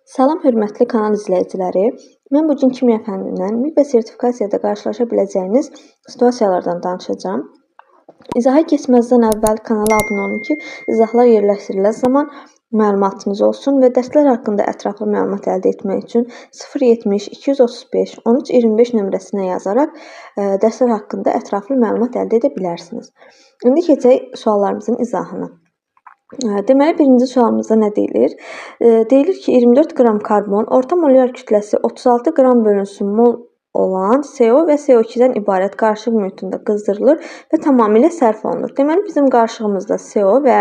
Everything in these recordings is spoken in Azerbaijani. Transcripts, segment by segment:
Salam hörmətli kanal izləyiciləri. Mən bu gün kimya fənnindən MİQ və sertifikasiyada qarşılaşa biləcəyiniz situasiyalardan danışacağam. İzaha keçməzdən əvvəl kanala abunə olun ki, izahlar yerləşdirilən zaman məlumatınız olsun və dərslər haqqında ətraflı məlumat əldə etmək üçün 070 235 13 25 nömrəsinə yazaraq dərslər haqqında ətraflı məlumat əldə edə bilərsiniz. İndi keçək suallarımızın izahına. Deməli, birinci sualımızda nə deyilir? Deyilir ki, 24 qram karbon orta molyar kütləsi 36 qram bölünsün mol olan CO və CO2-dən ibarət qarışıq mühitində qızdırılır və tamamilə sərf olunur. Deməli, bizim qarışığımızda CO və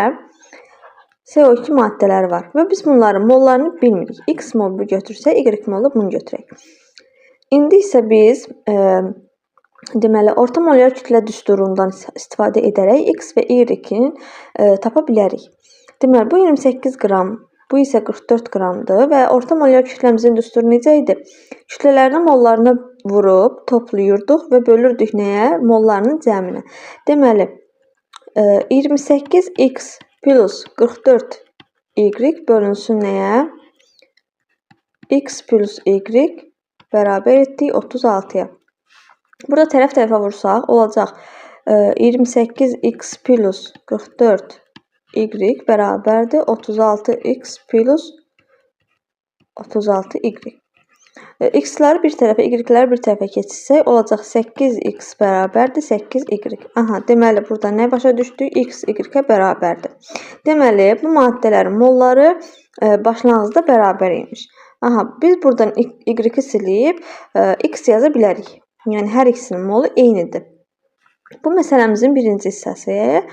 CO2 maddələri var və biz bunların mollarını bilmirik. X mol bu götürsək, Y mol da bunu götürək. İndi isə biz deməli, orta molyar kütlə düsturundan istifadə edərək X və Y-in tapa bilərik. Deməli, bu 28 qram, bu isə 44 qramdır və orta molyar kütləmizin düsturu necə idi? Kütlələrini mollarına vurub toplayırdıq və bölürdük nəyə? Mollarının cəminə. Deməli, 28x plus 44y bölünsün nəyə? X plus Y bərabər etdik 36-ya. Burada tərəf tərəfə vursaq olacaq 28x plus 44y bərabərdir 36x plus 36y. X-ləri bir tərəfə, y-ləri bir tərəfə keçirsək olacaq 8x bərabərdir 8y. Aha, deməli burada nə başa düşdük? X y-ə bərabərdir. Deməli bu maddələrin molları başlanğıcda bərabər imiş. Aha, biz buradan y-i silib x yaza bilərik. Yəni hər ikisinin molu eynidir. Bu məsələmizin birinci hissəsi.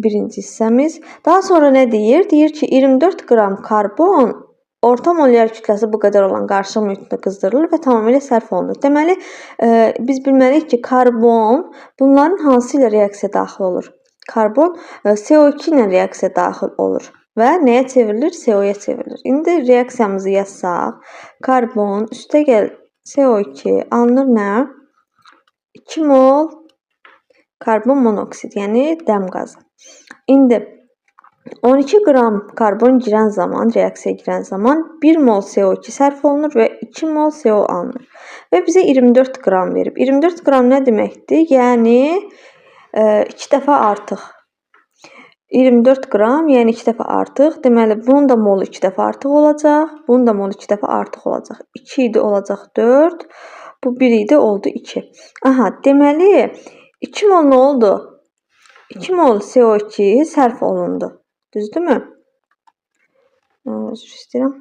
Birinci hissəmiz. Daha sonra nə deyir? Deyir ki, 24 qram karbon orta molyar kütləsi bu qədər olan qarışıq mühitində qızdırılır və tamamilə sərf olunur. Deməli, biz bilməliyik ki, karbon bunların hansı ilə reaksiya daxil olur? Karbon CO2 ilə reaksiya daxil olur və nəyə çevrilir? CO-ya çevrilir. İndi reaksiyamızı yazsaq, karbon üstəgəl CO2 alınır nə? 2 mol karbon monoksid, yəni dəm qazı. İndi 12 qram karbon girən zaman, reaksiyaya girən zaman 1 mol CO2 sərf olunur və 2 mol CO alınır. Və bizə 24 qram verib. 24 qram nə deməkdir? Yəni 2 dəfə artıq. 24 qram, yəni 2 dəfə artıq. Deməli, bunun da molu 2 dəfə artıq olacaq. Bunun da molu 2 dəfə artıq olacaq. 2 idi, olacaq 4. Bu 1 idi, oldu 2. Aha, deməli, 2 mol nə oldu? 2 mol CO2 sərf olundu. Düzdürmü? Üzr istəyirəm.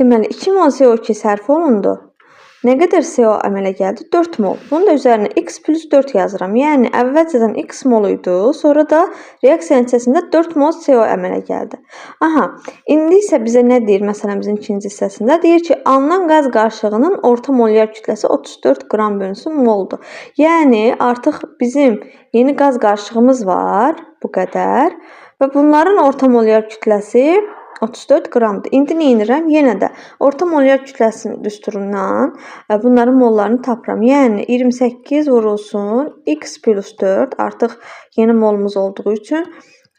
Deməli, 2 mol CO2 sərf olundu. Nə qədər CO əmələ gəldi? 4 mol. Bunun da üzərinə X plus 4 yazıram. Yəni, əvvəlcədən X mol idi, sonra da reaksiya nəticəsində 4 mol CO əmələ gəldi. Aha, indi isə bizə nə deyir məsələmizin ikinci hissəsində? Deyir ki, alınan qaz qarışığının orta molyar kütləsi 34 qram bölünsün moldur. Yəni, artıq bizim yeni qaz qarışığımız var, bu qədər və bunların orta molyar kütləsi 34 qramdır. İndi nə edirəm? Yenə də orta molyar kütləsinin düsturundan bunların mollarını tapıram. Yəni 28 vurulsun x plus 4 artıq yeni molumuz olduğu üçün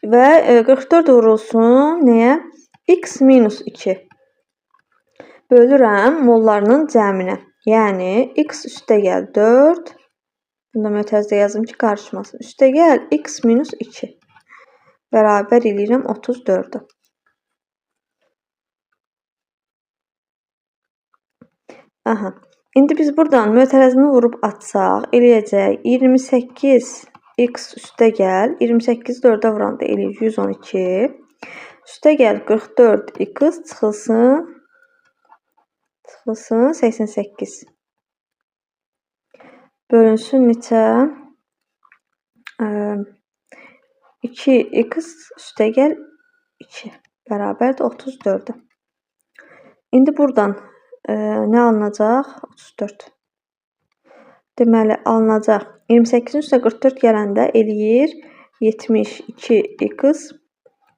və 44 vurulsun nəyə? X minus 2 bölürəm mollarının cəminə. Yəni x üstəgəl 4. Bunu da mötərizdə yazım ki, qarışmasın. Üstəgəl x minus 2 bərabər eləyirəm 34-ü. Aha. İndi biz buradan mötərəzini vurub atsaq, eləyəcək 28x üstəgəl 28 4-ə vuranda eləyir 112. Üstəgəl 44x çıxılsın 88. Bölünsün neçə? 2x üstəgəl 2 bərabərdir 34-ə. İndi buradan nə alınacaq? 34. Deməli, alınacaq. 28-in üstünə 44 gələndə eləyir 72x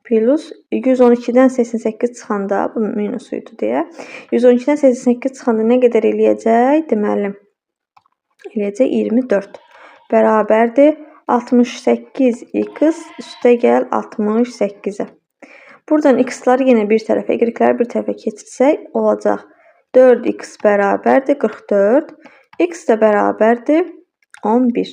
plus 112-dən 88 çıxanda, bu minus idi deyə, 112-dən 88 çıxanda nə qədər eləyəcək? Deməli, eləyəcək 24. Bərabərdir 68x üstəgəl 68-ə. Buradan x-ları yenə bir tərəfə, y-ləri bir tərəfə keçirsək olacaq 4x bərabərdir 44, x də bərabərdir 11.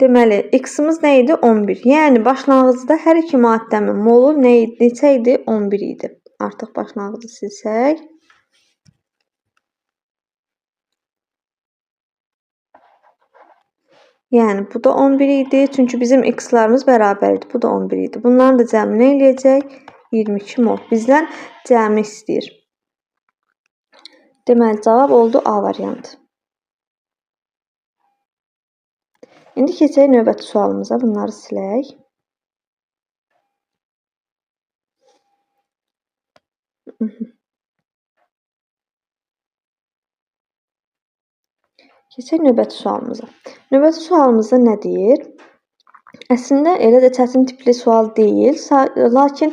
Deməli, x-imiz nə idi? 11. Yəni, başlanğıcda hər iki maddəmin molu nə idi? Neçə idi? 11 idi. Artıq başlanğıcı silsək. Yəni, bu da 11 idi. Çünki bizim x-larımız bərabər idi. Bu da 11 idi. Bunların da cəmi nə eləyəcək? 22 mol. Bizdən cəmi istəyir. Deməli, cavab oldu A variantı. İndi keçək növbəti sualımıza. Bunları silək. Keçək növbəti sualımıza. Növbəti sualımızda nə deyir? Əslində elə də çətin tipli sual deyil. Lakin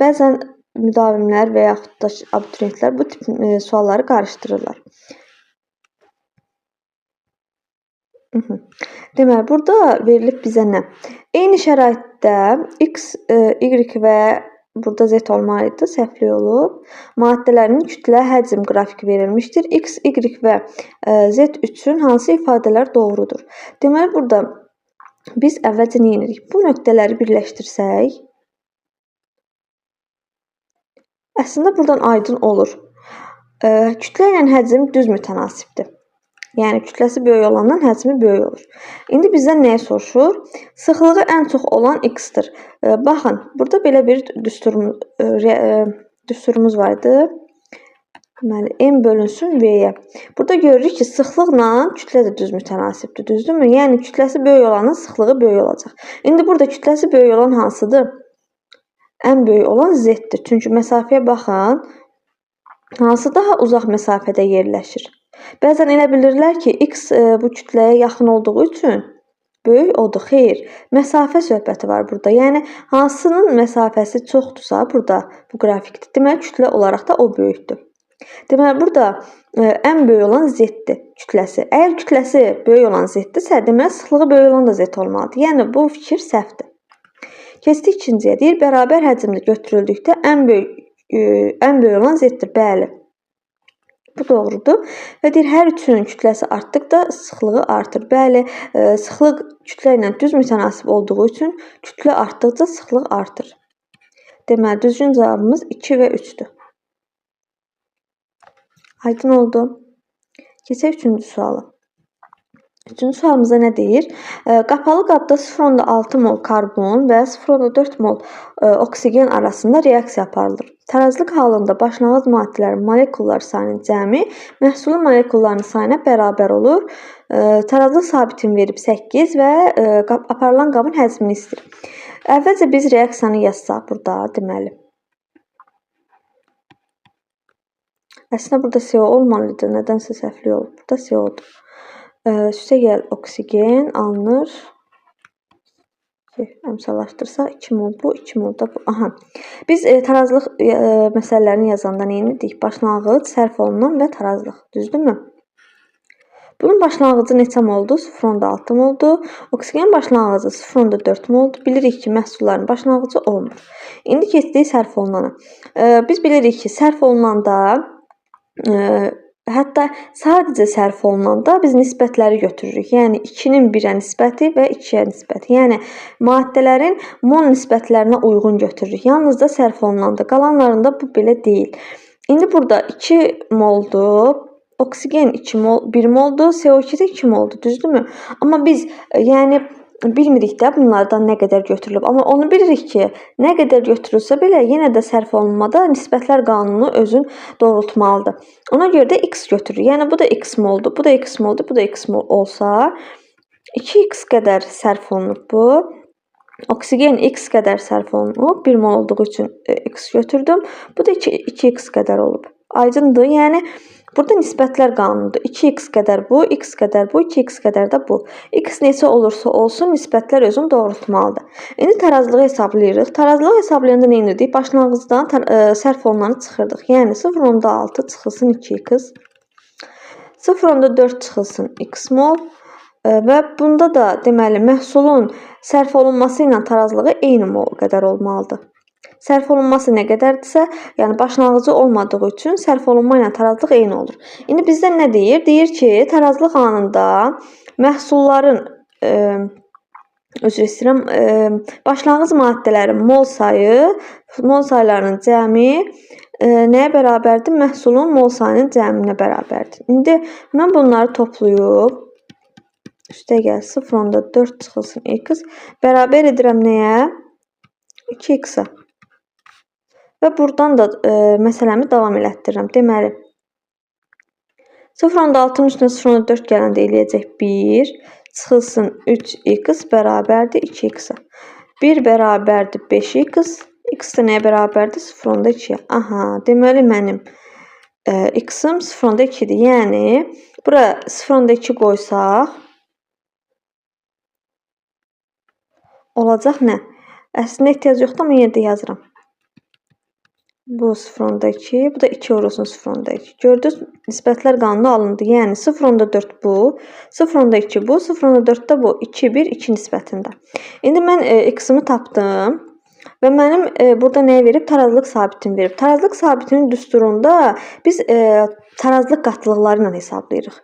bəzən müdavimlər və yaxud da abituriyentlər bu tip sualları qarışdırırlar. Deməli, burada verilib bizə nə? Eyni şəraitdə X, Y və burada Z olmalıdır, səhvlik olub. Maddələrinin kütlə həcm qrafiki verilmişdir. X, Y və Z üçün hansı ifadələr doğrudur? Deməli, burada biz əvvəlcə nə edirik? Bu nöqtələri birləşdirsək, əslində buradan aydın olur. Kütlə ilə həcm düz mütənasibdir. Yəni, kütləsi böyük olandan həcmi böyük olur. İndi bizdən nəyi soruşur? Sıxlığı ən çox olan X-dir. Baxın, burada belə bir düsturumuz var idi. Deməli, M bölünsün V-yə. Burada görürük ki, sıxlıqla kütlə də düz mütənasibdir, düzdürmü? Yəni, kütləsi böyük olanın sıxlığı böyük olacaq. İndi burada kütləsi böyük olan hansıdır? Ən böyük olan Z-dir. Çünki məsafəyə baxın, hansı daha uzaq məsafədə yerləşir? Bəzən elə bilirlər ki, X bu kütləyə yaxın olduğu üçün böyük odur. Xeyr, məsafə söhbəti var burada. Yəni, hansının məsafəsi çoxdursa burada bu qrafikdir. Deməli, kütlə olaraq da o böyükdür. Deməli, burada ən böyük olan Z-dir kütləsi. Əgər kütləsi böyük olan Z-dirsə, deməli, sıxlığı böyük olan da Z olmalıdır. Yəni, bu fikir səhvdir. Keçdik ikinciyə. Deyir, bərabər həcmdə götürüldükdə ən böyük olan Z-dir. Bəli. Bu doğrudur. Və deyir, hər üçünün kütləsi artdıqda sıxlığı artır. Bəli, sıxlıq kütlə ilə düz mütənasib olduğu üçün kütlə artdıqca sıxlıq artır. Deməli, düzgün cavabımız 2 və 3-dür. Aydın oldu. Keçək üçüncü suala. Üçüncü sualımızda nə deyir? Qapalı qabda 0,6 mol karbon və 0,4 mol oksigen arasında reaksiya aparılır. Tarazlıq halında başlanğıc maddələrin molekullar sayının cəmi məhsulun molekullarının sayına bərabər olur. Tarazlıq sabitini verib 8 və aparılan qabın həcmini istəyir. Əvvəlcə biz reaksiyanı yazsaq burada, deməli. Əslində burada CO olmalıydı, nədənsə səhvlik olub. Burada CO-dur. Üstəgəl oksigen alınır. Əmsallaşdırsaq 2 mol bu, 2 mol da bu. Aha. Biz tarazlıq məsələlərini yazanda nə edirdik? Başlanğıc, sərf olunan və tarazlıq. Düzdürmü? Bunun başlanğıcı neçə moldur? 0,6 moldur. Oksigen başlanğıcı 0,4 moldur. Bilirik ki, məhsulların başlanğıcı olmur. İndi keçdik sərf olunana. Biz bilirik ki, sərf olunanda hətta sadəcə sərf olunanda biz nisbətləri götürürük. Yəni 2-nin 1-ə nisbəti və 2-yə nisbəti. Yəni maddələrin mol nisbətlərinə uyğun götürürük. Yalnız da sərf olunanda, qalanlarında bu belə deyil. İndi burada 2 moldur, oksigen 2 mol, 1 moldur, CO2 də 2 moldur, düzdürmü? Amma biz yəni bilmirik də bunlardan nə qədər götürülüb. Amma onu bilirik ki, nə qədər götürülsə belə yenə də sərf olunmada nisbətlər qanunu özün doğrultmalıdır. Ona görə də x götürür. Yəni bu da x moldur, bu da x moldur, bu da x mol olsa 2x qədər sərf olunub bu. Oksigen x qədər sərf olunub. 1 mol olduğu üçün x götürdüm. Bu da 2x qədər olub. Aydındır. Yəni burada nisbətlər qanunudur. 2x qədər bu, x qədər bu, 2x qədər də bu. X neçə olursa olsun, nisbətlər özünü doğrultmalıdır. İndi tarazlığı hesablayırıq. Tarazlığı hesablayanda nə edirdik? Başlanğıcdan sərf olunanı çıxırdıq. Yəni 0,6 çıxılsın 2x, 0,4 çıxılsın x mol və bunda da deməli məhsulun sərf olunması ilə tarazlığı eyni mol qədər olmalıdır. Sərf olunması nə qədərdirsə, yəni başlanğıcı olmadığı üçün sərf olunma ilə tarazlıq eyni olur. İndi bizdən nə deyir? Deyir ki, tarazlıq anında məhsulların üzr istəyirəm, başlanğıc maddələrin mol sayı, mol saylarının cəmi nəyə bərabərdir? Məhsulun mol sayının cəminə bərabərdir. İndi mən bunları toplayıb üstə gəl 0,4 çıxılsın x bərabər edirəm nəyə? 2x-a. Və buradan da məsələmi davam elətdirirəm. Deməli, 0,6-nın üstünə 0,4 gələndə eləyəcək 1, çıxılsın 3x bərabərdir 2x-a. 1 bərabərdir 5x, x də nəyə bərabərdir? 0,2-yə. Aha, deməli mənim x-im 0,2-dir. Yəni, bura 0,2 qoysaq, olacaq nə? Əslində ehtiyac yoxdur, amma yenə də yazıram. Bu 0,2, bu da 2 vurulsun 0,2. Gördünüz, nisbətlər qanunu alındı. Yəni 0,4 bu, 0,2 bu, 0,4 də bu. 2, 1, 2 nisbətində. İndi mən x-imi tapdım və mənim burada nəyə verib? Tarazlıq sabitini verib. Tarazlıq sabitinin düsturunda biz tarazlıq qatlıqları ilə hesablayırıq.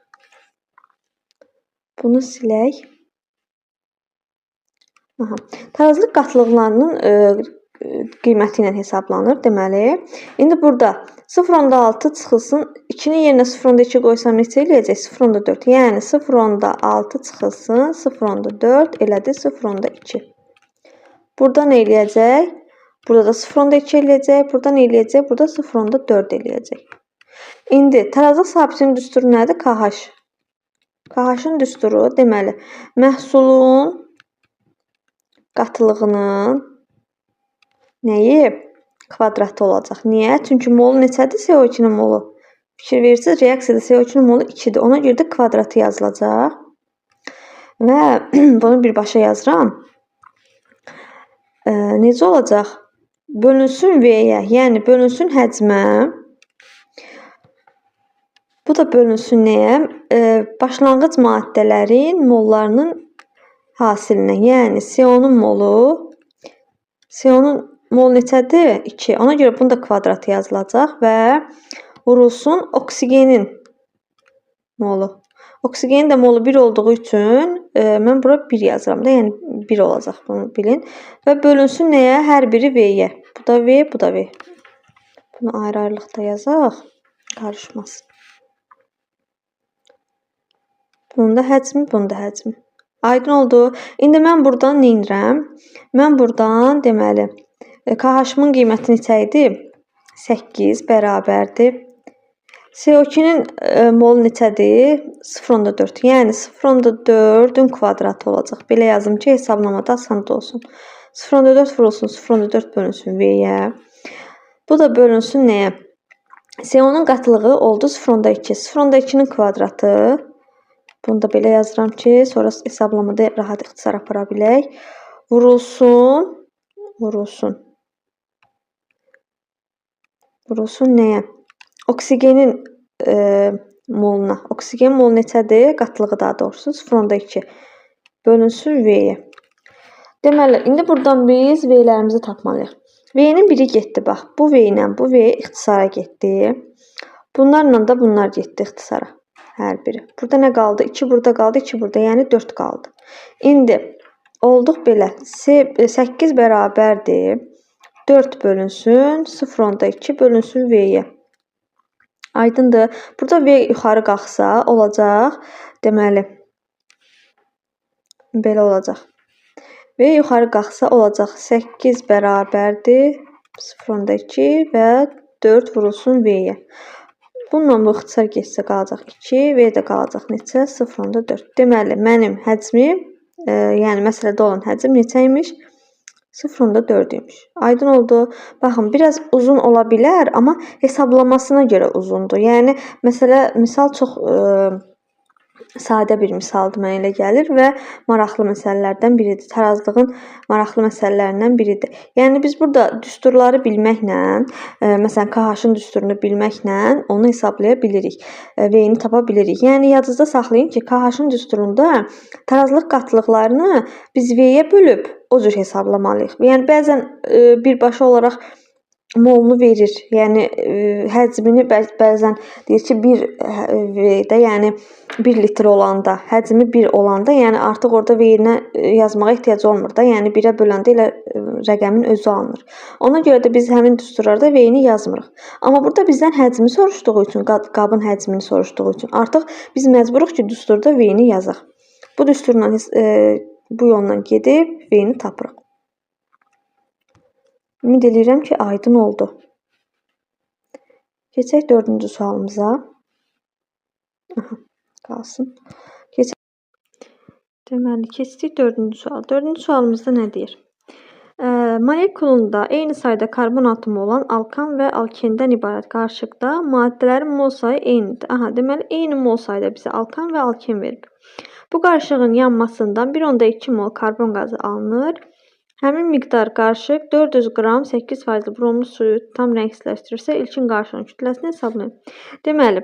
Bunu silək. Aha. Tarazlıq qatlıqlarının qiyməti ilə hesablanır. Deməli, indi burada 0,6 çıxılsın. 2-nin yerinə 0,2 qoysam neçə eləyəcək? 0,4. Yəni 0,6 çıxılsın. 0,4 elədi 0,2. Burada nə eləyəcək? Burada da 0,2 eləyəcək. Burada nə eləyəcək? Burada 0,4 eləyəcək. İndi tarazlıq sabitinin düsturu nədir? KH. KH-ın düsturu deməli, məhsulun qatılığının nəyi? Kvadratı olacaq. Niyə? Çünki molu neçədir? CO2-nin molu. Fikir verirsiniz, reaksiyada CO2-nin molu 2-dir. Ona görə də kvadratı yazılacaq. Və bunu birbaşa yazıram. Necə olacaq? Bölünsün V-yə, yəni bölünsün həcmə. Bu da bölünsün nəyə? Başlanğıc maddələrin mollarının hasilinə. Yəni CO-nun molu, CO-nun mol neçədir? 2. Ona görə bunun da kvadratı yazılacaq və vurulsun oksigenin molu. Oksigenin də molu 1 olduğu üçün mən bura 1 yazıram da, yəni 1 olacaq, bunu bilin. Və bölünsün nəyə? Hər biri V-yə. Bu da V, bu da V. Bunu ayrı-ayrılıqda yazaq, qarışmasın. Bunun da həcmi, bunun da həcmi. Aydın oldu. İndi mən buradan nə edirəm? Mən buradan deməli, KH-ımın qiyməti neçə idi? 8 bərabərdir. CO2-nin molu neçədir? 0,4. Yəni 0,4-ün kvadratı olacaq. Belə yazım ki, hesablamada asan olsun. 0,4 vurulsun, 0,4 bölünsün V-yə. Bu da bölünsün nəyə? CO-nun qatılığı oldu 0,2. 0,2-nin kvadratı. Bunu da belə yazıram ki, sonra hesablamada rahat ixtisar apara bilək. Vurulsun, vurulsun. Vurulsun nəyə? Oksigenin moluna. Oksigen molu neçədir? Qatılığı daha doğrusu 0,2. Bölünsün V-yə. Deməli, indi buradan biz V-lərimizi tapmalıyıq. V-nin biri getdi, bax. Bu V ilə bu V ixtisara getdi. Bunlarla da bunlar getdi ixtisara. Hər biri. Burada nə qaldı? 2 burada qaldı, 2 burada. Yəni 4 qaldı. İndi olduq belə. 8 bərabərdir. 4 bölünsün, 0,2 bölünsün V-yə. Aydındır. Burada V yuxarı qalxsa olacaq. Deməli, belə olacaq. V yuxarı qalxsa olacaq 8 bərabərdir 0,2 və 4 vurulsun V-yə. Bununla bu ixtisar getsə qalacaq 2, V də qalacaq neçə? 0,4. Deməli, mənim həcmim, yəni məsələdə olan həcm neçə imiş? 0,4 imiş. Aydın oldu. Baxın, biraz uzun ola bilər, amma hesablamasına görə uzundur. Yəni, məsələ, misal çox Sadə bir misaldır, mənə elə gəlir və maraqlı məsələlərdən biridir. Tarazlığın maraqlı məsələlərindən biridir. Yəni biz burada düsturları bilməklə, məsələn KH-ın düsturunu bilməklə onu hesablaya bilirik, V-ni tapa bilirik. Yəni yadınızda saxlayın ki, KH-ın düsturunda tarazlıq qatlıqlarını biz V-yə bölüb o cür hesablamalıyıq. Yəni bəzən birbaşa olaraq molunu verir. Yəni həcmini bəzən deyir ki, 1 V-də, yəni 1 litr olanda, həcmi 1 olanda, yəni artıq orada V-nə yazmağa ehtiyac olmur da. Yəni 1-ə böləndə elə rəqəmin özü alınır. Ona görə də biz həmin düsturlarda V-ni yazmırıq. Amma burada bizdən həcmi soruşduğu üçün, qabın həcmini soruşduğu üçün artıq biz məcburuq ki, düsturda V-ni yazaq. Bu düsturla bu yolla gedib V-ni tapırıq. Ümid eləyirəm ki, aydın oldu. Keçək 4-cü sualımıza. Aha, qalsın. Keçək. Deməli, keçdik 4-cü sual. 4-cü sualımızda nə deyir? Molekulunda eyni sayda karbon atomu olan alkan və alkenden ibarət qarışıqda maddələrin mol sayı eynidir. Aha, deməli, eyni mol sayda bizə alkan və alken verib. Bu qarışığın yanmasından 1,2 mol karbon qazı alınır. Həmin miqdar qarışıq 400 qram 8% bromlu suyu tam rəngsizləşdirirsə, ilkin qarışığın kütləsini hesablayın. Deməli,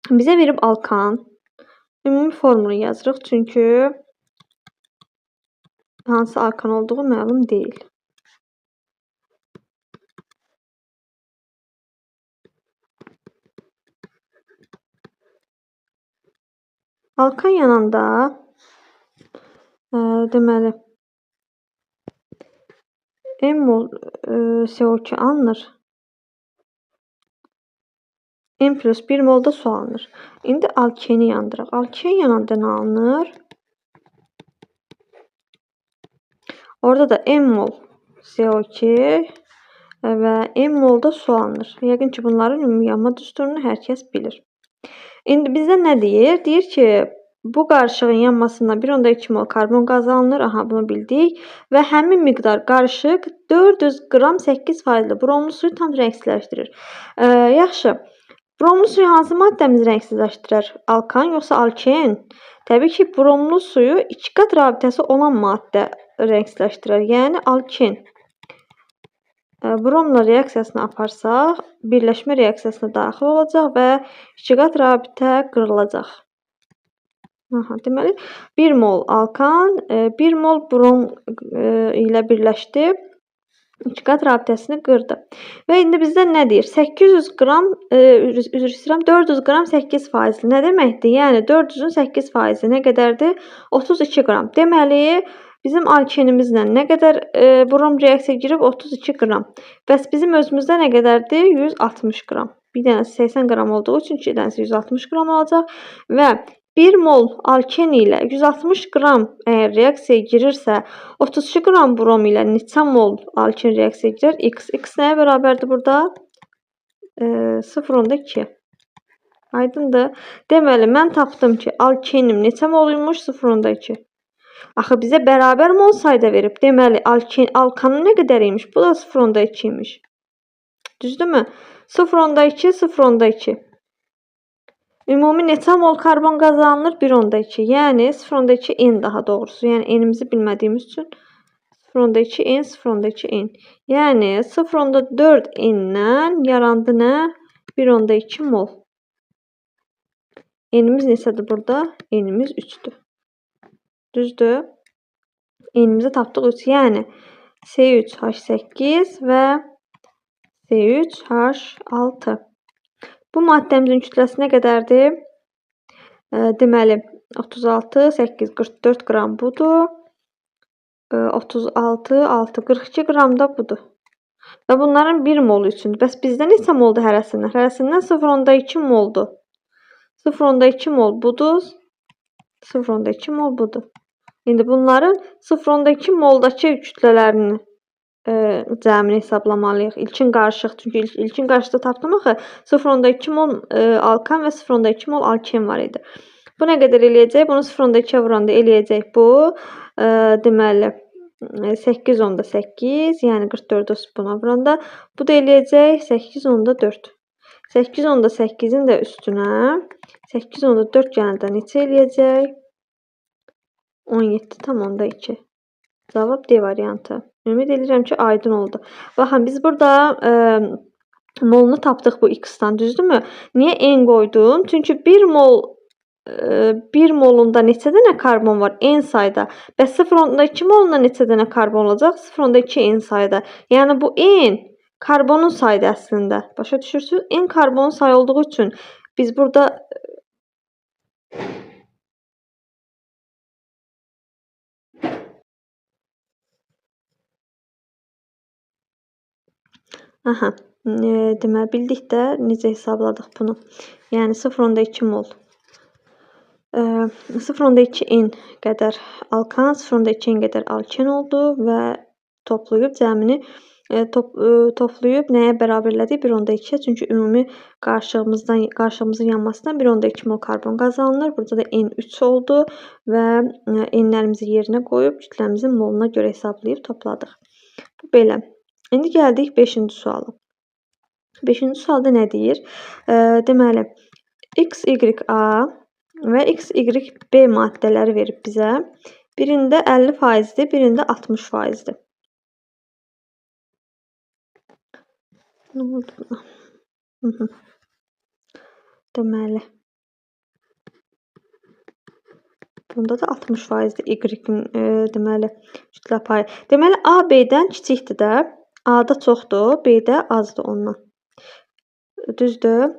bizə verib alkan. Ümumi formulu yazırıq, çünki hansı alkan olduğu məlum deyil. Alkan yananda, deməli, M mol CO2 alınır. M plus 1 mol da su alınır. İndi alkeni yandıraq. Alken yananda nə alınır? Orada da M mol CO2 və M mol da su alınır. Yəqin ki, bunların ümumi yanma düsturunu hər kəs bilir. İndi bizdə nə deyir? Deyir ki, bu qarışığın yanmasından 1,2 mol karbon qazı alınır. Aha, bunu bildik. Və həmin miqdar qarışıq 400 qram 8% bromlu suyu tam rəngsizləşdirir. Yaxşı. Bromlu suyu hansı maddəmiz rəngsizləşdirər? Alkan yoxsa alken? Təbii ki, bromlu suyu iki qat rabitəsi olan maddə rəngsizləşdirər. Yəni alken. Bromla reaksiyasını aparsaq, birləşmə reaksiyasına daxil olacaq və iki qat rabitə qırılacaq. Aha, deməli, 1 mol alkan, 1 mol brom ilə birləşdi, iki qat rabitəsini qırdı. Və indi bizdən nə deyir? 800 qram, üzr istəyirəm, 400 qram 8% nə deməkdir? Yəni 400-ün 8% nə qədərdir? 32 qram. Deməli, bizim alkenimizlə nə qədər brom reaksiya girib? 32 qram. Bəs bizim özümüzdə nə qədərdir? 160 qram. Bir dənəsi 80 qram olduğu üçün iki dənəsi 160 qram olacaq və 1 mol alken ilə 160 qram əgər reaksiyaya girirsə, 32 qram brom ilə neçə mol alken reaksiyaya girər? X. X nəyə bərabərdir burada? 0,2. Aydındır. Deməli, mən tapdım ki, alkenim neçə mol imiş? 0,2. Axı, bizə bərabər mol sayda verib. Deməli, alkanın nə qədər imiş? Bu da 0,2 imiş. Düzdürmü? 0,2, 0,2. Ümumi neçə mol karbon qazı alınır? 1,2. Yəni 0,2 N daha doğrusu. Yəni N-imizi bilmədiyimiz üçün 0,2 N, 0,2 N. Yəni 0,4 N-dən yarandı nə? 1,2 mol. N-imiz neçədir burada? N-imiz 3-dür. Düzdür? N-imizi tapdıq 3. Yəni C3H8 və C3H6. Bu maddəmizin kütləsi nə qədərdir? Deməli, 36, 8, 44 qram budur. 36, 6, 42 qram da budur. Və bunların 1 molu üçündür. Bəs bizdə neçə moldur hərəsindən? Hərəsindən 0,2 moldur. 0,2 mol budur. 0,2 mol budur. İndi bunların 0,2 moldakı kütlələrini cəmini hesablamalıyıq. İlkin qarışıq, çünki ilkin qarışıqda tapdım axı 0,2 mol alkan və 0,2 mol alken var idi. Bu nə qədər eləyəcək? Bunu 0,2-yə vuranda eləyəcək bu. Deməli, 8,8, yəni 44-ü buna vuranda. Bu da eləyəcək 8,4. 8,8-in də üstünə 8,4 gələndə neçə eləyəcək? 17,2. Cavab D variantı. Ümid edirəm ki, aydın oldu. Baxın, biz burada molunu tapdıq bu x-dan, düzdürmü? Niyə n qoydum? Çünki 1 mol 1 molunda neçə dənə karbon var? N sayda. Bəs 0,2 molunda neçə dənə karbon olacaq? 0,2 n sayda. Yəni bu n karbonun sayıdır əslində. Başa düşürsünüz? N karbonun sayı olduğu üçün biz burada aha, deməli bildik də necə hesabladıq bunu. Yəni 0,2 mol. 0,2 n qədər alkan, 0,2 n qədər alken oldu və toplayıb cəmini toplayıb nəyə bərabərlədik? 1,2-yə. Çünki ümumi qarışığımızın yanmasından 1,2 mol karbon qazanılır. Burada da n 3 oldu və n-lərimizi yerinə qoyub kütləmizin moluna görə hesablayıb topladıq. Bu belə. İndi gəldik 5-ci suala. 5-ci sualda nə deyir? Deməli, X, Y, A və X, Y, B maddələri verib bizə. Birində 50%-dir, birində 60%-dir. Nə oldu buna? Deməli, bunda da 60%-dir Y-in deməli, kütlə payı. Deməli, A B-dən kiçikdir də. A-da çoxdur, B-də azdır ondan. Düzdür?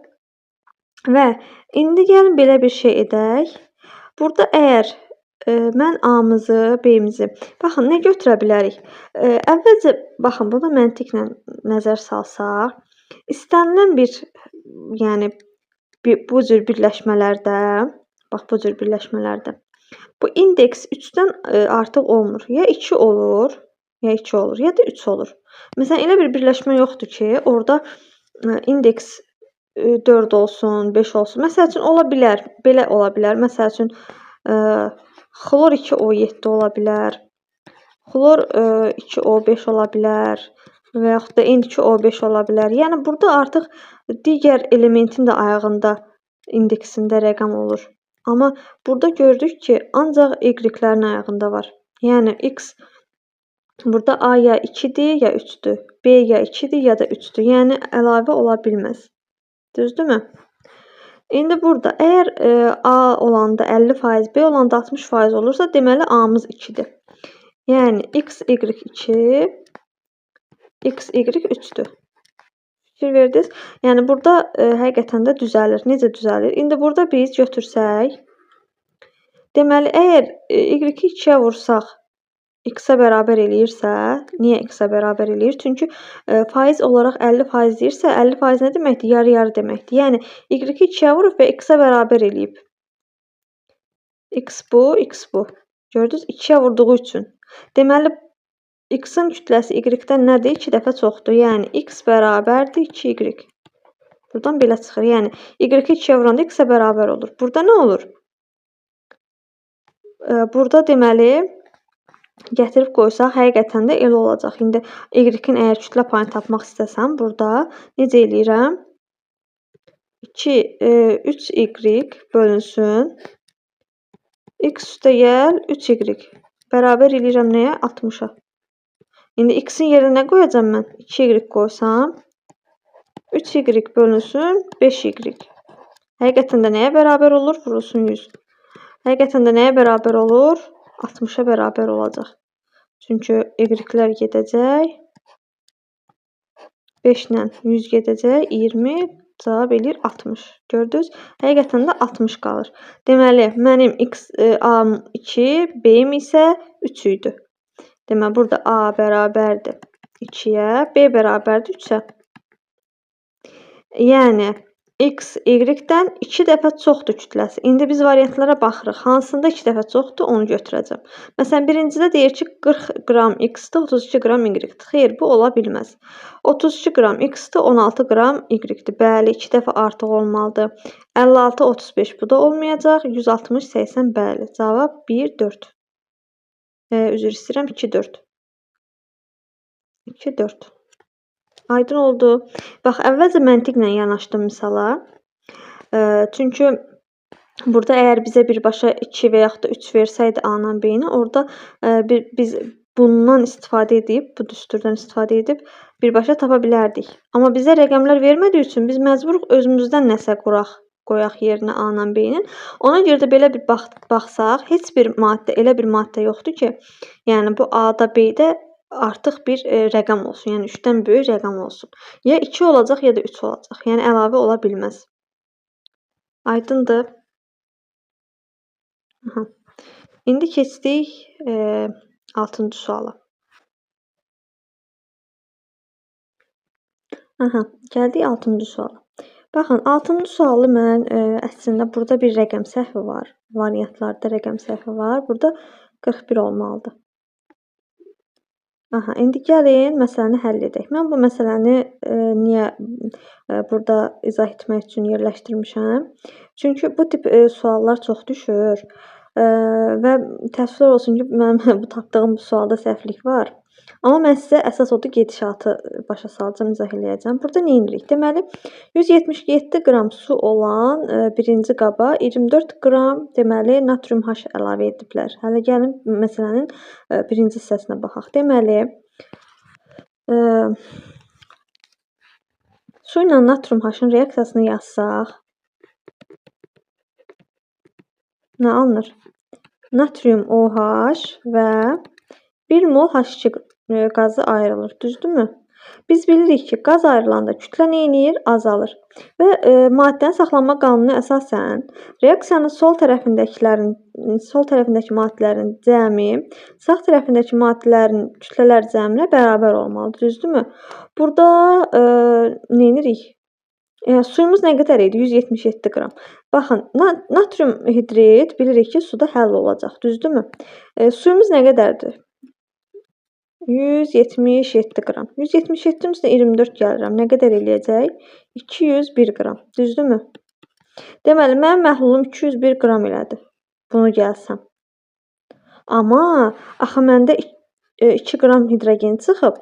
Və indi gəlin belə bir şey edək. Burada əgər mən A-mızı, B-mizi, baxın, nə götürə bilərik? Əvvəlcə, baxın, buna məntiqlə nəzər salsaq, istənilən bir, yəni bu cür birləşmələrdə, bax, bu cür birləşmələrdə, bu indeks 3-dən artıq olmur. Ya 2 olur, ya 2 olur, ya da 3 olur. Məsələn, elə bir birləşmə yoxdur ki, orada indeks 4 olsun, 5 olsun. Məsəl üçün, ola bilər, belə ola bilər. Məsəl üçün, xlor 2O7 ola bilər, xlor 2O5 ola bilər və yaxud da N2O5 ola bilər. Yəni, burada artıq digər elementin də ayağında indeksində rəqəm olur. Amma burada gördük ki, ancaq Y-lərin ayağında var. Yəni, X burada A ya 2-dir, ya 3-dür. B ya 2-dir, ya da 3-dür. Yəni, əlavə ola bilməz. Düzdürmü? İndi burada əgər A olanda 50%, B olanda 60% olursa, deməli A-mız 2-dir. Yəni, X, Y 2, X, Y 3-dür. Fikir verdiniz? Yəni, burada həqiqətən də düzəlir. Necə düzəlir? İndi burada biz götürsək, deməli, əgər Y-i 2-yə vursaq, X-ə bərabər eləyirsə, niyə X-ə bərabər eləyir? Çünki faiz olaraq 50% deyirsə, 50% nə deməkdir? Yarı-yarı deməkdir. Yəni, Y-i 2-yə vurub və X-ə bərabər eləyib. X bu, X bu. Gördünüz? 2-yə vurduğu üçün. Deməli, X-in kütləsi Y-dən nədir? 2 dəfə çoxdur. Yəni, X bərabərdir 2Y. Buradan belə çıxır. Yəni, Y-i 2-yə vuranda X-ə bərabər olur. Burada nə olur? Burada deməli, gətirib qoysaq, həqiqətən də elə olacaq. İndi Y-in əgər kütlə payını tapmaq istəsəm, burada necə eləyirəm? 3Y bölünsün. X üstə gəl 3Y. Bərabər eləyirəm nəyə? 60-a. İndi X-in yerinə nə qoyacam mən? 2Y qoysam, 3Y bölünsün 5Y. Həqiqətən də nəyə bərabər olur? Vurulsun 100. Həqiqətən də nəyə bərabər olur? 60-a bərabər olacaq. Çünki Y-lər gedəcək. 5 ilə 100 gedəcək. 20 cavab eləyir 60. Gördünüz? Həqiqətən də 60 qalır. Deməli, mənim X, A-m 2, B-m isə 3 idi. Deməli, burada A bərabərdir 2-yə, B bərabərdir 3-ə. Yəni, X, Y-dən 2 dəfə çoxdur kütləsi. İndi biz variantlara baxırıq. Hansında 2 dəfə çoxdur, onu götürəcəm. Məsələn, birincidə deyir ki, 40 qram X-dir, 32 qram Y-dir. Xeyr, bu ola bilməz. 32 qram X-dir, 16 qram Y-dir. Bəli, 2 dəfə artıq olmalıdır. 56, 35 bu da olmayacaq. 160, 80, bəli. Cavab 1, 4. Üzr istəyirəm, 2, 4. 2, 4. Aydın oldu. Bax, əvvəlcə məntiqlə yanaşdım misala. Çünki burada əgər bizə birbaşa 2 və yaxud da 3 versəydi A-la B-ni, orada biz bundan istifadə edib, bu düsturdan istifadə edib birbaşa tapa bilərdik. Amma bizə rəqəmlər vermədiyi üçün biz məcburuq özümüzdən nəsə quraq, qoyaq yerinə A-la B-nin. Ona görə də belə bir baxsaq, heç bir maddə, elə bir maddə yoxdur ki, yəni bu A-da, B-də artıq bir rəqəm olsun. Yəni 3-dən böyük rəqəm olsun. Ya 2 olacaq, ya da 3 olacaq. Yəni əlavə ola bilməz. Aydındır. Aha. İndi keçdik 6-cı suala. Aha, gəldik 6-cı suala. Baxın, 6-cı sualı mən əslində burada bir rəqəm səhvi var. Variantlarda rəqəm səhvi var. Burada 41 olmalıdır. Aha, indi gəlin məsələni həll edək. Mən bu məsələni niyə burada izah etmək üçün yerləşdirmişəm? Çünki bu tip suallar çox düşür və təəssüflər olsun ki, mənim bu tapdığım bu sualda səhvlik var. Amma mən sizə əsas odur gedişatı başa salacağam, izah eləyəcəm. Burada nə edirik? Deməli, 177 qram su olan birinci qaba 24 qram deməli natrium H əlavə ediblər. Hələ gəlin məsələnin birinci hissəsinə baxaq. Deməli, su ilə natrium H-ın reaksiyasını yazsaq, nə alınır? Natrium OH və 1 mol H2 qazı ayrılır, düzdürmü? Biz bilirik ki, qaz ayrılanda kütlə nə eləyir? Azalır. Və maddənin saxlanma qanununa əsasən reaksiyanın sol tərəfindəki maddələrin cəmi sağ tərəfindəki maddələrin kütlələr cəminə bərabər olmalıdır, düzdürmü? Burada nə edirik? Suyumuz nə qədər idi? 177 qram. Baxın, natrium hidrid bilirik ki, suda həll olacaq, düzdürmü? Suyumuz nə qədərdir? 177 qram. 177-nin üstünə 24 gəlirəm. Nə qədər eləyəcək? 201 qram. Düzdürmü? Deməli, mənim məhlulum 201 qram elədi. Bunu gəlsəm. Amma axı məndə 2 qram hidrogen çıxıb.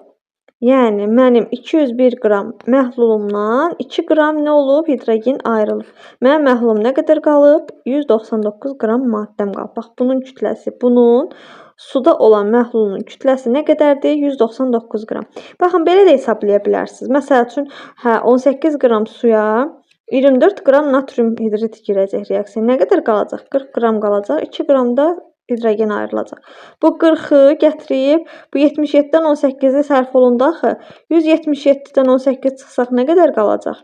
Yəni, mənim 201 qram məhlulumdan 2 qram nə olub? Hidrogen ayrılıb. Mənim məhlulum nə qədər qalıb? 199 qram maddəm qalıb. Bax, bunun kütləsi, bunun suda olan məhlulun kütləsi nə qədərdir? 199 qram. Baxın, belə də hesablaya bilərsiniz. Məsəl üçün, 18 qram suya 24 qram natrium hidrid girəcək reaksiya. Nə qədər qalacaq? 40 qram qalacaq. 2 qram da hidrogen ayrılacaq. Bu 40-ı gətirib, bu 77-dən 18-i sərf olundu axı. 177-dən 18 çıxsaq nə qədər qalacaq?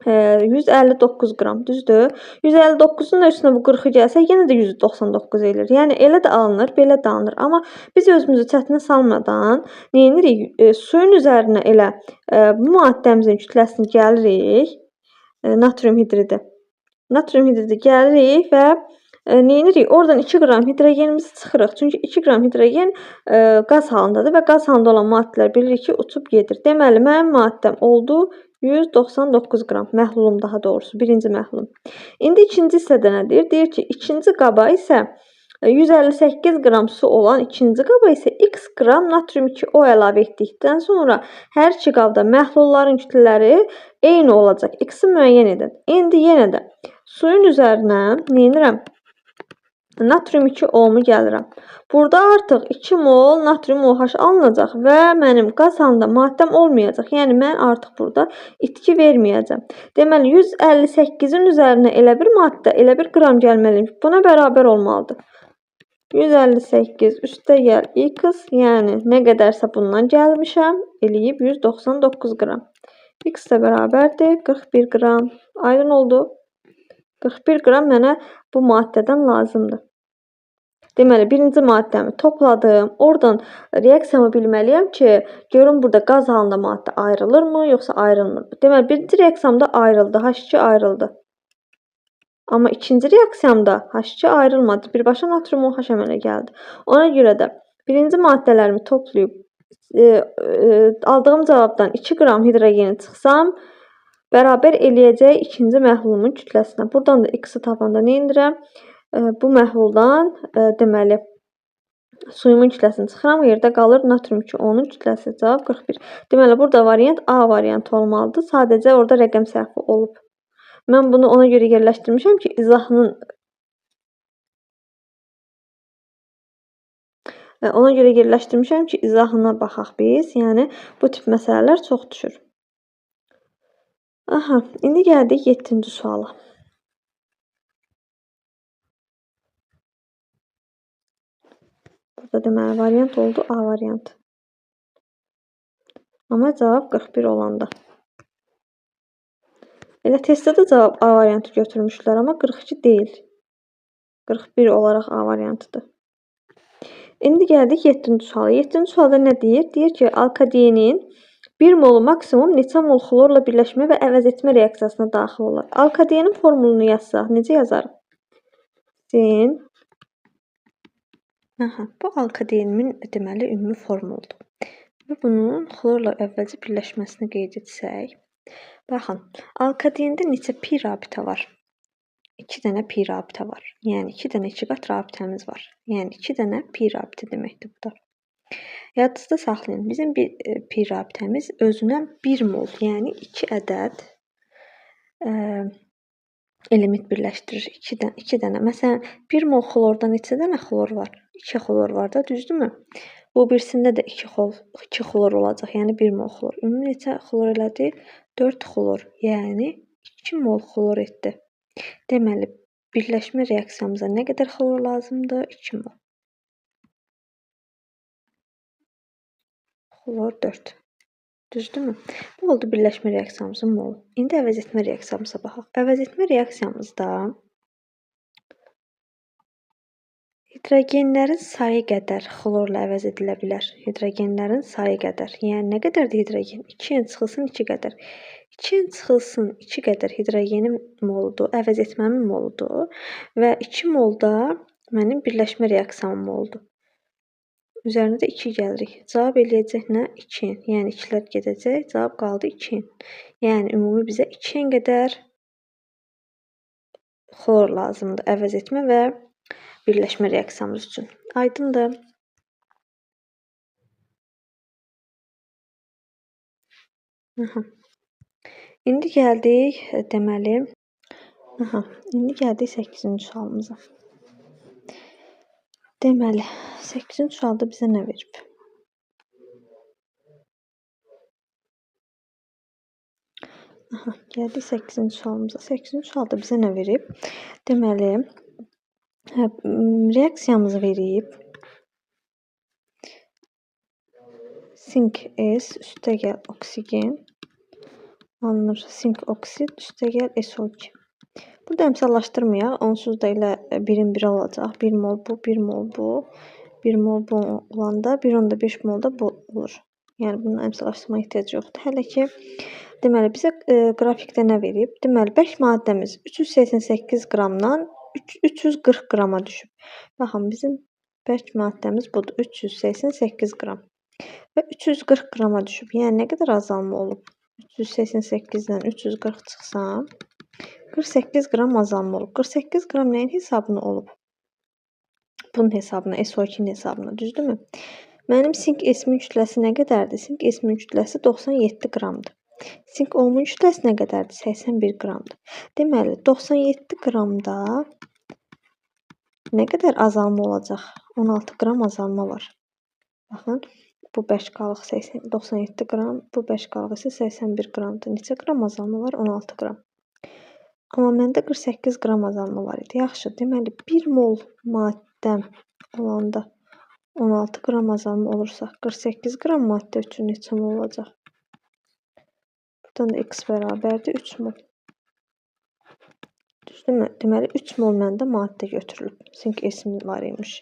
159 qram, düzdür? 159-un da üstünə bu 40-ı gəlsə, yenə də 199 eləyir. Yəni, elə də alınır, belə də alınır. Amma biz özümüzü çətinə salmadan nə edirik? Suyun üzərinə elə bu maddəmizin kütləsini gəlirik, natrium hidridi. Natrium hidridi gəlirik və nə edirik? Oradan 2 qram hidrogenimizi çıxırıq. Çünki 2 qram hidrogen qaz halındadır və qaz halında olan maddələr bilirik ki, uçub gedir. Deməli, mənim maddəm oldu 199 qram. Məhlulum daha doğrusu, birinci məhlulum. İndi ikinci hissədə nə deyir? Deyir ki, ikinci qaba isə 158 qram su olan ikinci qaba isə x qram natrium 2O əlavə etdikdən sonra hər iki qabda məhlulların kütlələri eyni olacaq. X-i müəyyən edin. İndi yenə də suyun üzərinə nə edirəm? Natrium 2O-mu gəlirəm. Burada artıq 2 mol natrium OH alınacaq və mənim qaz halında maddəm olmayacaq. Yəni, mən artıq burada itki verməyəcəm. Deməli, 158-in üzərinə elə bir maddə, elə bir qram gəlməliyim ki, buna bərabər olmalıdır. 158 üstə gəl x, yəni nə qədərsə bundan gəlmişəm, eləyib 199 qram. X də bərabərdir 41 qram. Aydın oldu. 41 qram mənə bu maddədən lazımdır. Deməli, birinci maddəmi topladım. Oradan reaksiyamı bilməliyəm ki, görüm burada qaz halında maddə ayrılırmı, yoxsa ayrılmır. Deməli, birinci reaksiyamda ayrıldı, H2 ayrıldı. Amma ikinci reaksiyamda H2 ayrılmadı. Birbaşa natrium OH əmələ gəldi. Ona görə də birinci maddələrimi toplayıb aldığım cavabdan 2 qram hidrogeni çıxsam, bərabər eləyəcək ikinci məhlulumun kütləsinə. Buradan da x-i tapanda nə indirəm? Bu məhluldan deməli Suyumun kütləsini çıxıram, yerdə qalır natrium 2O-nun kütləsi. Cavab 41. Deməli, burada variant A variantı olmalıdır. Sadəcə orada rəqəm səhvi olub. Mən bunu ona görə yerləşdirmişəm ki, izahının ona görə yerləşdirmişəm ki, izahına baxaq biz. Yəni, bu tip məsələlər çox düşür. Aha, indi gəldik 7-ci suala. Burada deməli variant oldu A variantı. Amma cavab 41 olanda. Elə testdə də cavab A variantı götürmüşlər, amma 42 deyil. 41 olaraq A variantıdır. İndi gəldik 7-ci suala. 7-ci sualda nə deyir? Deyir ki, alkadienin 1 molu maksimum neçə mol xlorla birləşmə və əvəz etmə reaksiyasına daxil olar? Alkadienin formulunu yazsaq, necə yazarıq? Sin. Aha, bu alkadienimin deməli ümumi formuludur. Və bunun xlorla əvvəlcə birləşməsini qeyd etsək. Baxın, alkadiende neçə pi rabitə var? 2 dənə pi rabitə var. Yəni 2 dənə 2 qat rabitəmiz var. Yəni 2 dənə pi rabitə deməkdir bu da. Yadınızda saxlayın. Bizim bir pi rabitəmiz özünə 1 mol, yəni 2 ədəd element birləşdirir. 2 dənə. Məsələn, 1 mol xlorda neçə dənə xlor var? 2 xlor var da, düzdürmü? Bu birisində də 2 xlor olacaq, yəni 1 mol xlor. Ümumi neçə xlor elədi? 4 xlor, yəni 2 mol xlor etdi. Deməli, birləşmə reaksiyamıza nə qədər xlor lazımdır? 2 mol. Xlor 4. Düzdürmü? Bu oldu birləşmə reaksiyamızın molu. İndi əvəz etmə reaksiyamıza baxaq. Əvəz etmə reaksiyamızda hidrogenlərin sayı qədər xlorla əvəz edilə bilər. Hidrogenlərin sayı qədər. Yəni nə qədərdir hidrogen? 2-nin çıxılsın 2 qədər. 2-nin çıxılsın 2 qədər hidrogenin moludur, əvəz etməmin moludur və 2 molda mənim birləşmə reaksiyamın moludur. Üzərinə də 2 gəlirik. Cavab eləyəcək nə? 2. Yəni 2-lər gedəcək. Cavab qaldı 2. Yəni ümumi bizə 2 qədər xlor lazımdır əvəz etmə və birləşmə reaksiyamız üçün. Aydındır. Aha. İndi gəldik deməli. Aha, indi gəldik 8-ci sualımıza. Deməli, 8-ci sualda bizə nə verib? Aha, gəldik 8-ci sualımıza. 8-ci sualda bizə nə verib? Deməli, reaksiyamızı verib. Sink S üstəgəl oksigen alınır. Sink oksid üstəgəl SO2. Burada əmsallaşdırmayaq. Onsuz da elə 1-in 1 olacaq. 1 mol bu, 1 mol bu, 1 mol bu olanda 1.5 mol da bu olur. Yəni bunu əmsallaşdırmağa ehtiyac yoxdur. Hələ ki, deməli bizə qrafikdə nə verib? Deməli 5 maddəmiz 388 qramdan 340 qrama düşüb. Baxın, bizim bərk maddəmiz budur. 388 qram. Və 340 qrama düşüb. Yəni nə qədər azalma olub? 388-dən 340 çıxsam, 48 qram azalma olub. 48 qram nəyin hesabına olub? Bunun hesabına, SO2-nin hesabına, düzdürmü? Mənim sink S-imin kütləsi nə qədərdir? Sink S-imin kütləsi 97 qramdır. Sink O-mun kütləsi nə qədərdir? 81 qramdır. Deməli, 97 qramda nə qədər azalma olacaq? 16 qram azalma var. Baxın, bu 5 qalıq 97 qram, bu 5 qalıq isə 81 qramdır. Neçə qram azalma var? 16 qram. Amma məndə 48 qram azalma var idi. Yaxşı, deməli 1 mol maddəm olanda 16 qram azalma olursa, 48 qram maddə üçün neçə mol olacaq? Buradan da x bərabərdir 3 mol. Düzdürmü? Deməli 3 mol məndə maddə götürülüb. Sink S-im var imiş.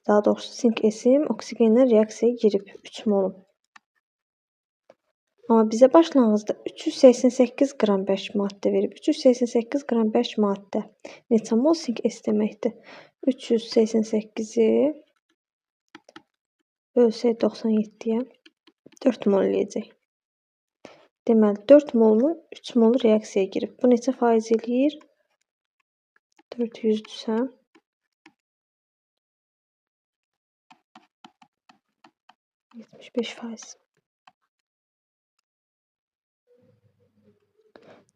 Daha doğrusu sink S-im oksigenlə reaksiyaya girib 3 molum. Amma bizə başlanğıcda 388 qram bərk maddə verib. 388 qram bərk maddə neçə mol sink S deməkdir? 388-i bölsək 97-yə 4 mol eləyəcək. Deməli 4 molunun 3 molu reaksiyaya girib. Bu neçə faiz eləyir? 400-dürsə 75%.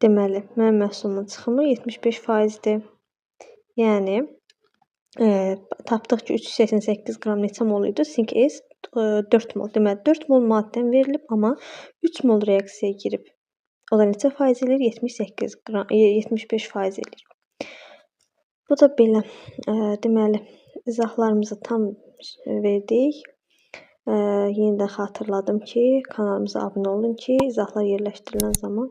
Deməli, mənim məhsulumun çıxımı 75%-dir. Yəni, tapdıq ki, 388 qram neçə mol idi? Sink S 4 mol. Deməli, 4 mol maddəm verilib, amma 3 mol reaksiyaya girib. O da neçə faiz eləyir? 78 qram, 75% eləyir. Bu da belə. Deməli, izahlarımızı tam verdik. Yenidən xatırladım ki, kanalımıza abunə olun ki, izahlar yerləşdirilən zaman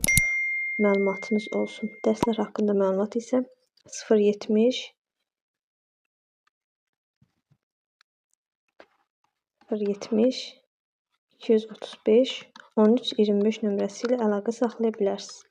məlumatınız olsun. Dərslər haqqında məlumat isə 070 070 235 13 25 nömrəsi ilə əlaqə saxlaya bilərsiniz.